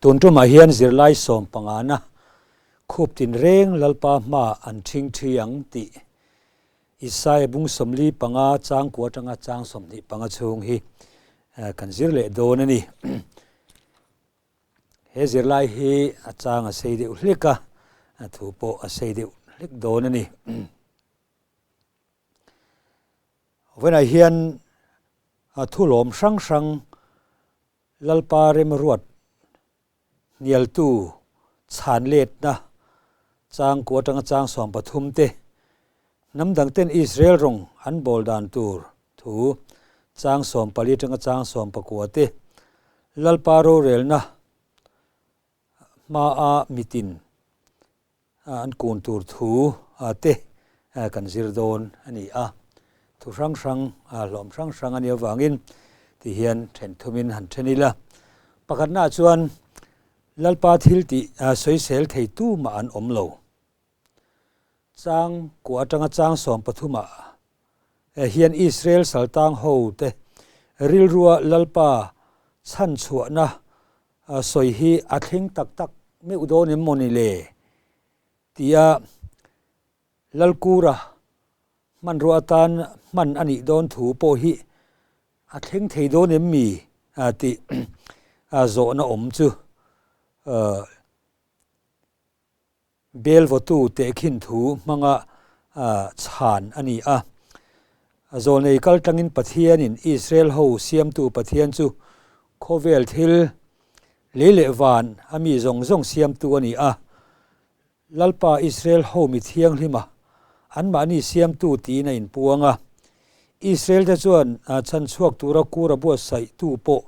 Tun tumah hian zirlai sawm pangana khup tinreng Lalpa hmaah an ṭhingṭhi ang tih Isaia bung 45 chang kua atanga chang 25 chhung hi kan zir leh dawn a ni. He zirlai hi a chang a sei deuh hlek a, a thu pawh a sei deuh hlek dawn a ni. Vawiinah hian thulawm hrang hrang Lalpa remruat hnialtu chhan letna chang kua atanga chang 13 te, hnam dangten Israel rawng an bawl dan tur thu chang 14 atanga chang 19 te, Lalpa rorelna hmaa mitin an kun tur thu te kan zir dawn a ni a. Thu hrang hrang, hlawm hrang hrang a nih avangin ti hian then thumin han then ila. Pakhatnaah chuan Lalpa thil tih sawisel thei tumah an awm lo. Chang kua atanga chang 13ah hian Israel saltang ho te rilrua Lalpa chhanchhuahna sawi hi a thleng tak tak meuh dawn em mawni le? tia Lalkura hmanrua atan hman a nih dawn thu pawh hi a thleng thei dawn em mi? tih zawhna awm chu Bel vawtu tehkhin thu hmanga chhan a ni a. Zawlnei kal tangin Pathianin Israel ho siamtu Pathian chu khawvel thil, lei leh van a mi zawng zawng siamtu a ni a. Lalpa Israel ho mi thianghlima anmahni siamtu tiin a inpuang a. Israel te chuan chhanchhuak tura kur a buatsaihtu pawh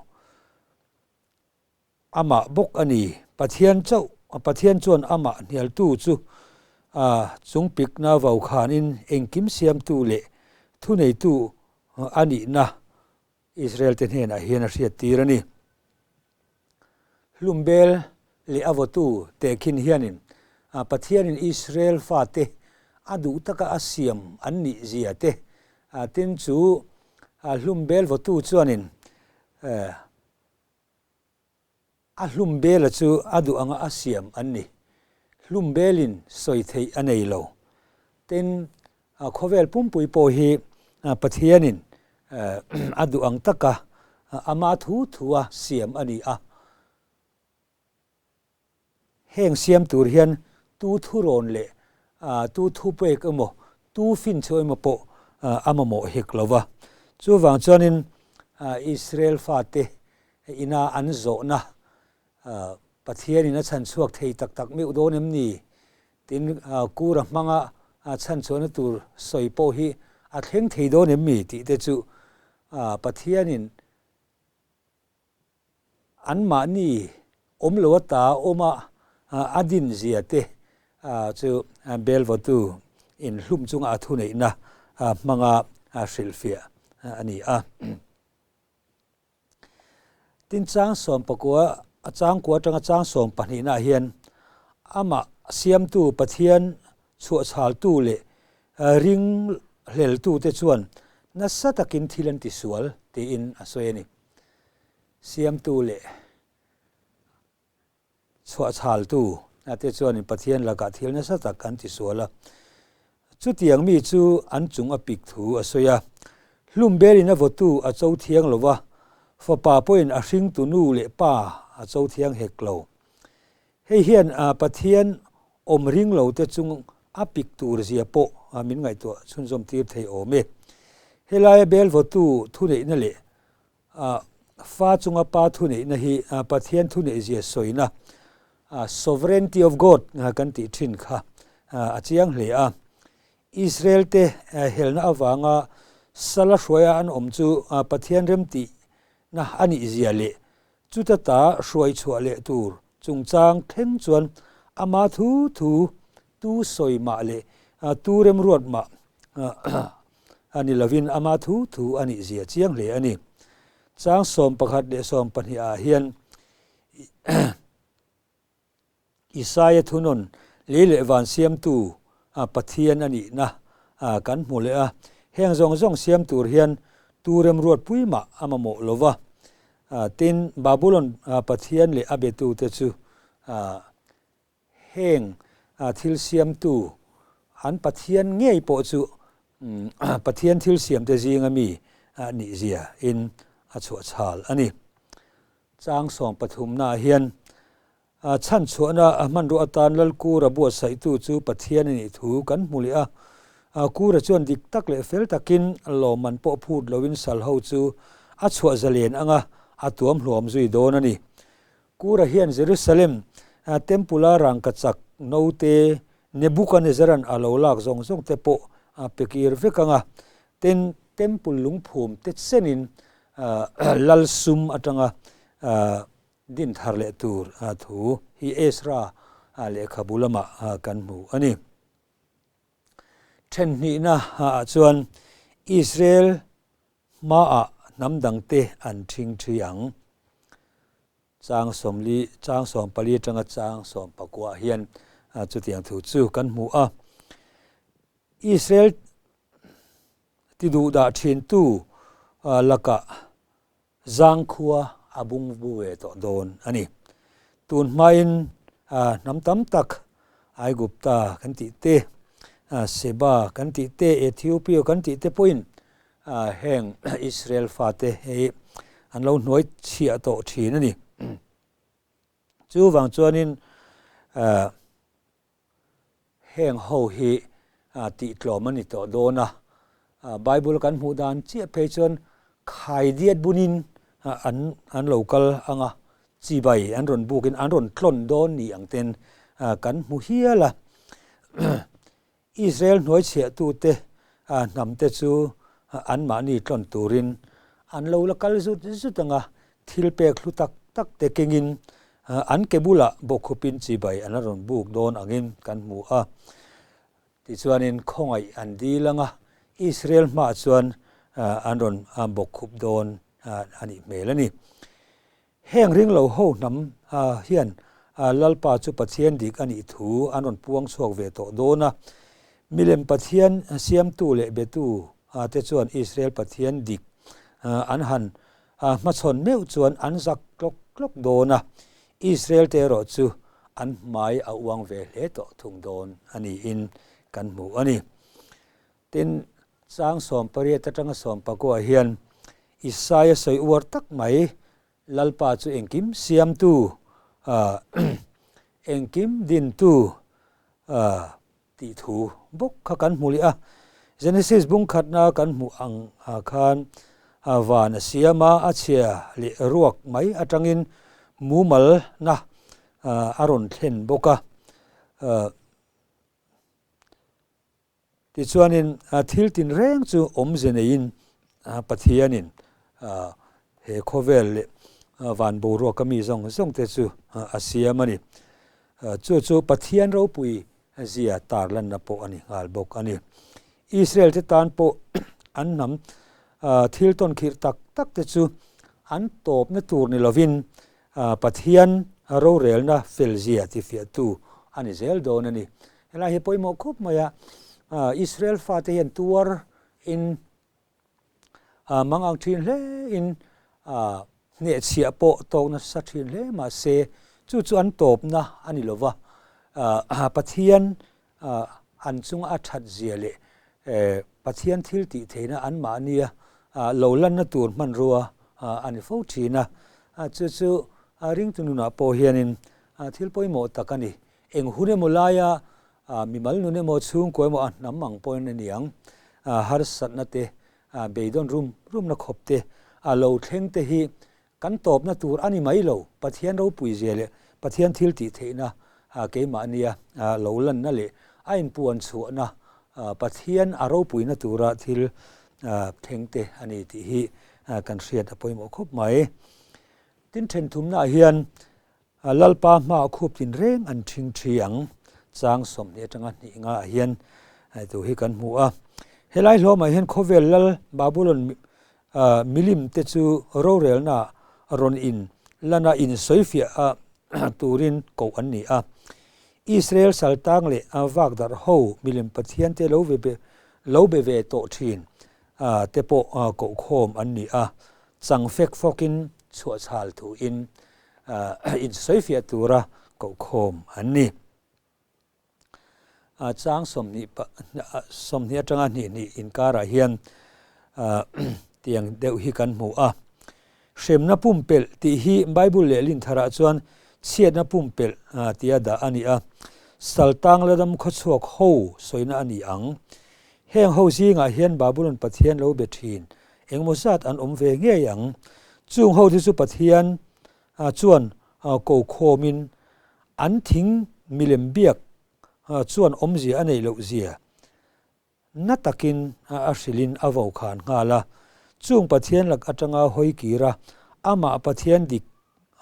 Amah bawk a ni. Pathian chauh, Pathian chuan amah hnialtu chu chungpikna vaukhanin engkim siamtu leh thuneitu a nihna Israel-te hnenah hian a hriattir a ni. Hlumbel leh a vawtu tehkhin hianin Pathianin Israel fate a duh taka a siam an nih zia te, tin chu hlumbel vawtu chuanin A hlum bela chu a duh anga a siam an ni. Hlum belin sawi theih a nei lo. Tin, khawvel pumpui pawh hi Pathianin a duh ang taka ama thu thua siam a ni a. Heng siam tur hian tu thurawn leh tu thupek emaw, tu finchhuah emaw pawh a mamawh hek lo va. Chuvang chuanin Israel fate ina an zawhna Pathianin a chhanchhuak thei tak tak meuh dawn em ni? Tin, Kura hmanga chhanchhuahna tur sawi pawh hi a thleng thei dawn em mi tih te chu Pathianin Anmahni awm lo ata awma a din zia te chu Belvawtu in hlum chunga a thuneihna hmanga hrilhfiah a ni a. Tin, chang 19, a chang kua atanga chang sawmpahnihnaah hian amah siamtu Pathian chhuahchhaltu leh ringhleltute chuan nasa takin thil an tisual tiin a sawi a ni. Siamtu leh chhuahchhaltu te chuanin Pathian lakah thil nasa tak an tisual a. Chutiang mi chu an chung a pik thu a sawi a. Hlum belin a vawtu a cho thiang lo va, fapa pawhin a hringtu nu leh pa a cho thiang hek lo. Hei hian Pathian awm ring lo te chung a pik tur zia pawh min ngaihtuah chhunzawm tir thei awm e. Helaia bel vawtu thuneihna leh Fa chunga Pa thuneihna hi Pathian thuneihzia sawina, Sovereignty of God, kan tih thin kha a chiang hle a. Israel-te helna avanga sala hruaia an awm chu Pathian remtihna a nihzia leh chuta ta hruai chhuah leh tur chungchang thleng chuan ama thu thu tu sawi mah leh tu remruat mah a ni lovin ama thu thu a nih zia chiang hle a ni. Chang 11 leh 12 ah hian Isaia thunawn lei leh van siamtu Pathian a nihna kan hmu leh a. Heng zawng zawng siam tur hian tu remruat pui mah a mamawh lo va. Tin, Babulon pathian leh a betute chu heng thil siamtu an pathian ngei pawh chu Pathian thil siamte zinga mi nihzia in a chhuahchhal a ni. Chang sawmpathumnaah hian Chhanchhuahna a hmanrua atan Lalkura buatsaihtu chu Pathian a nih thu kan hmu leh a. Kura chuan dik tak leh fel takin lawmman pawh phut loin sal ho chu a chhuah zalen anga a tuam hluam zui dawn a ni. Kura hian Jerusalem Temple-a rangkachak note Nebukanezaran a lo lak zawng zawng te pawh a pe kir vek anga tin Temple lungphum te chenin lal sum atanga Din thar leh tur thu hi Ezra lehkhabu lamah kan hmu a ni. Then hnihna ah chuan Israel hmaah hnam dangte an ṭhing ṭhi ang. Chang sawmli, chang sawmpali atanga chang sawmpakua hian chutiang thu chu kan hmu a. Israel ti duhdah ṭhintu lakah Zangkhua a bungbu ve tawh dawn a ni. Tun hmain hnam tam tak Aigupta kan tih te, Seba kan tih te, Ethiopia kan tih te pawhin heng Israel fate hi an lo hnuai chhiah tawh thin a ni. Chuvang chuanin Heng ho hi tihtlawm a ni tawh dawn a, Bible kan hmuh dan chiah phei chuan khaidiat bunin an an lo kal ang a, chibai an rawn bukin an rawn tlawn dawn ni ang ten kan hmu hial a. Israel hnuaichhiahtute hnamte chu anmahni tlawn turin an lo la kal zut zut ang a, thil pek hlu tak tak te kengin an ke bulah bawkkhupin chibai an la rawn buk dawn angin kan hmu a. Tichuanin khawngaih an dil ang a, Israel hmaah chuan an rawn bawkkhup dawn a nih hmel a ni. Heng ringlo ho hnam hian Lalpa chu Pathian dik a nih thu an rawn puang chhuak ve tawh dawn a. Milem Pathian siamtu leh betu te chuan Israel Pathian dik an han hmachhawn meuh chuan an zak tlawk tlawk dawn a. Israel te erawh chu an hmai a uang ve hle tawh thung dawn a niin kan hmu a ni. Tin, chang 18 atanga 19 hian Isaia sawi uar tak mai, Lalpa chu engkim siamtu, engkim dintu tih thu bawk kha kan hmu leh a. Genesis bung khatna kan hmuh ang khan van a siam a, a chhia leh ruak mai atangin mumalna a rawn thlen bawk a. Tichuanin thil tinreng chu awmze neiin Pathianin he khawvel leh van boruaka mi zawng zawng te chu a siam a ni. Chu chu Pathian ropui zia tarlanna pawh a ni nghal bawk a ni. Israel te tan pawh an hnam thil tawn khirh tak tak te chu an tawpna tur ni lovin Pathian rorelna felzia tifiahtu a ni zel dawn a ni. Helai hi pawimawh khawp mai a, Israel fate hian tuar in mang ang thin hle in hnehchhiah pawh tawk nasa thin hle mahse chu chu an tawpna a ni lova, Pathian an chunga a that zia leh Pathian thil tih theihna anmahnia lo lanna tur hmanrua a ni fo thin a, chu chu ringtu nunah pawh hianin thil pawimawh tak a ni. Eng hun emaw laia mimal nun emaw chhungkua emaw a hnam ang pawhin a ni ang, harsatna te, beidawn rum rumna khawp te a lo thleng te hi kan tawpna tur a ni mai lo. Pathian ropui zia leh Pathian thil tih theihna keimahnia lo lanna leh a inpuan chhuahna Pathian a ropuina tura thil thleng te a ni tih hi kan hriat a pawimawh khawp mai. Tin thenthumnaah hian Lalpa hmaah khup tin reng an ṭhing ṭhi ang. Chang 20 aṭanga hnih ngaah hian tu hi kan hmu a. Helai hlawmah hian khawvel lal Babulon milim te chu rorelna rawn in lana insawifiah a turin koh an ni a. Israel saltang leh vakdarh ho milim pathian te lo lo be ve tawh ṭhin te pawh kohkhawm an ni a. Chang fek fawkin. chhuahchhal thuin insawifiah tura kohkhawm an ni. Chang 20 atanga hnih hnih inkarah hian tiang deuh hi kan hmu a. Hremna pumpelh tih hi Bible lehlin tharah chuan chhiatna pumpelh tia dah a ni a. Saltang la ram khawchhuak ho sawina a ni ang. Heng ho zingah hian Babylon Pathian lo be thin engemaw zat an awm ve ngei ang. Chung ho te chu Pathian chuan ko khawmin An thing milem biak chuan awmzia a neih loh zia na takin a hrilhin a vokhan nghal a. Chung Pathian lak atanga hawi kir a, amah Pathian dik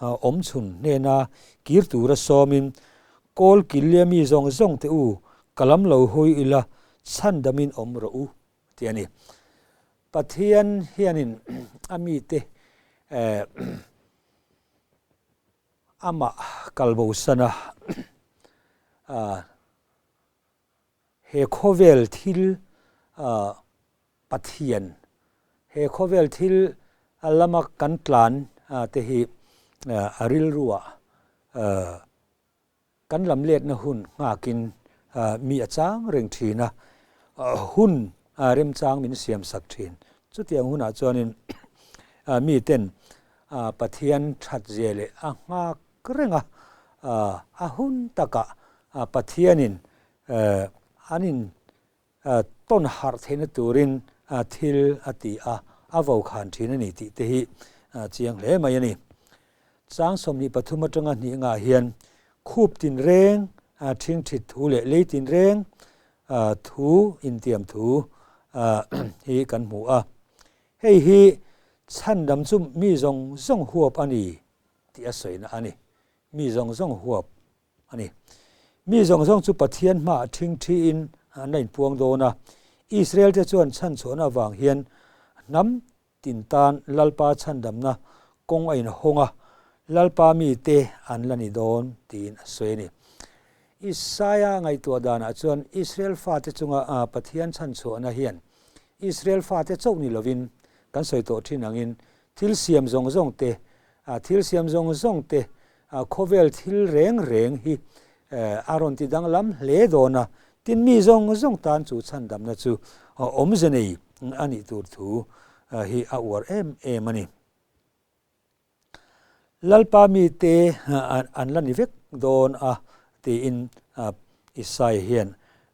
awm chhun hnena kir tura sawmin, Kawl killia mi zawng zawng te u, ka lam lo hawi ila, chhandamin awm rawh u, ti a ni. Pathian hianin a mite Amah kalbosana he khawvel thil Pathian, he khawvel thil lama kan tlan te hi a rilruah Kan lam letna hun nghakin mi a chang reng thin a, hun remchang min siam sak thin. Chutiang hunah chuanin miten Pathian that zia leh a nghak reng a, a hun takah Pathianin an in tawn harh theihna turin thil a ti a, a vokhan thin a ni tih te hi chiang hle mai a ni. Chang 23 atanga hnih ngah hian khup tinreng ṭhingṭhit thu leh lei tinreng thu intiam thu hi kan hmu a. Hei hi chhandam chu mi zawng zawng huap a ni tih a sawina a ni. Mi zawng zawng huap a ni. Mi zawng zawng chu Pathian hmaah ṭhingṭhiin an la inpuang dawn a. Israel-te chuan chhanchhuahna avang hian hnam tin tan Lalpa chhandamna kawng a inhawng a, Lalpa mite an la ni dawn tiin a sawi a ni. Isaia ngaihtuah danah chuan Israel fate chunga Pathian chhanchhuahna hian Israel fate chauh ni lovin kan sawi tawh ṭhin angin thil siam zawng zawng te, thil siam zawng zawng te Khawvel thil reng reng hi a rawn ti danglam hle dawn a, tin mi zawng zawng tan chu chhandamna chu awmze nei a nih tur thu hi a uar em em a ni. Lalpa mite an la ni vek dawn a tiin Isaiah hian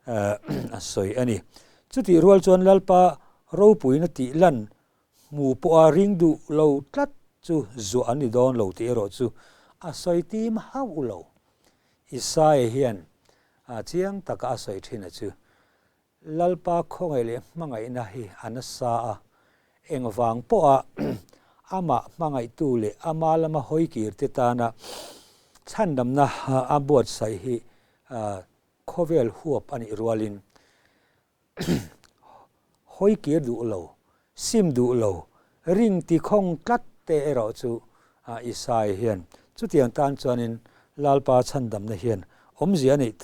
a sawi a ni. Chutih rual chuan Lalpa ropuina tih lan Hmu pawha ring duh lo tlat chu zuah an ni dawn lo tih erawh chu a sawi tim hauh lo. Isaia hian chiang taka a sawi thin a chu, Lalpa khawngaih leh hmangaihna hi a nasa a, engvang pawha amah hmangaihtu leh ama lama hawikir te tana chhandamna a buatsaih hi khawvel huap a nih rualin Hawi kir duh lo, sim duh lo, ring ti khawng tlat te erawh chu Isai hian chutiang tan chuanin Lalpa chhandamna hian awmzia a neih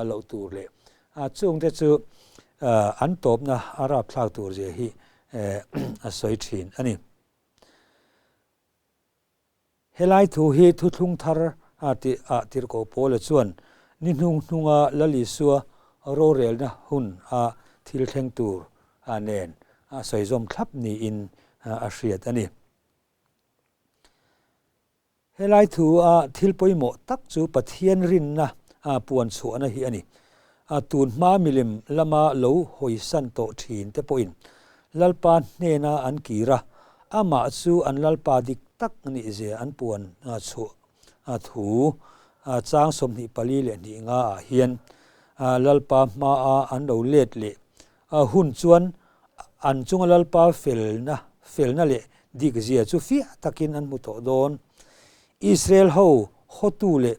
loh tur leh chungte chu an tawpna a rapthlak tur zia hi a sawi thin a ni. Helai thu hi thuthlung thar tih ah Tirhkoh Paula chuan ni hnung hnunga Lal Isua rorelna hun a thil thleng tur nen a sawi zawm thlap niin a hriat a ni. Helai thu a thil pawimawh tak chu Pathian rinna puan chhuahna hi a ni. Tun hma milim lama lo hawisan tawh thin te pawhin Lalpa hnena an kir a, amah chu an Lalpa dik tak nihzia an puan chhuah thu chang 24 leh 2 nga ah hian Lalpa hmaa an lo let leh hun chuan an chunga Lalpa felna felna leh dikzia chu fiah takin an hmu tawh dawn. Israel ho hawtu leh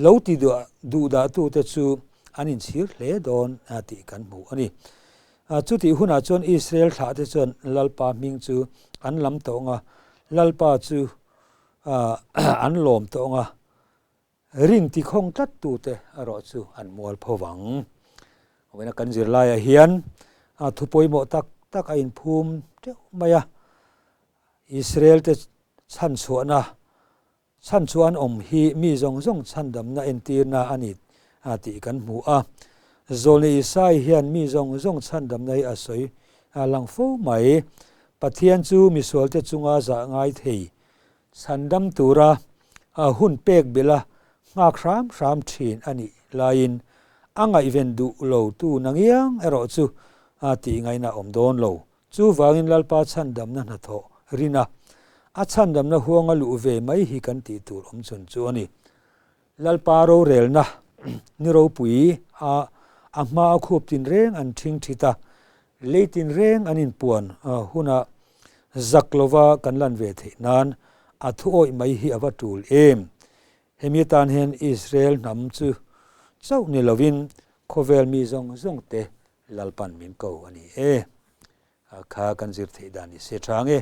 lo ti duhdahtute chu an inchhir hle dawn tih kan hmu a ni. Chutih hunah chuan Israel thlahte chuan Lalpa hming chu an lam tawh ang a, Lalpa chu an lawm tawh ang a, ring tikhawng tlattute erawh chu an mual pho vang. Vawiina kan zirlaiah hian thu pawimawh tak tak a inphum teuh mai a, Israel te. Chhanchhuahna, Chhanchhuah an awm hi mi zawng zawng chhandamna entirna a ni tih kan hmu a. Zawlni Isai hian mi zawng zawng chhandamna hi a sawi lang fo mai. Pathian chu misualte chunga zah ngai thei chhandam tura hun pek belh a nghak hram hram thin a nih laiin a ngaihven duh lo tu nangiang erawh chu tih ngaihna awm dawn lo. Chuvangin Lalpa chhandamna hnathawh rin a, a chhandamna huanga luh ve mai hi kan tih tur awm chhun chu a ni. Lalpa rorelna ni ropui a, a hma a khup tinreng an ṭhing ṭhit a, lei tinreng an inpuan hunah zak lova kan lan ve theih nan a thu awih mai hi a va ṭul em? Hemi atan hian Israel hnam chu chauh ni lovin khawvel mi zawng zawng te Lalpan min ko a ni e. Kha kan zir theih dan i se tha nge.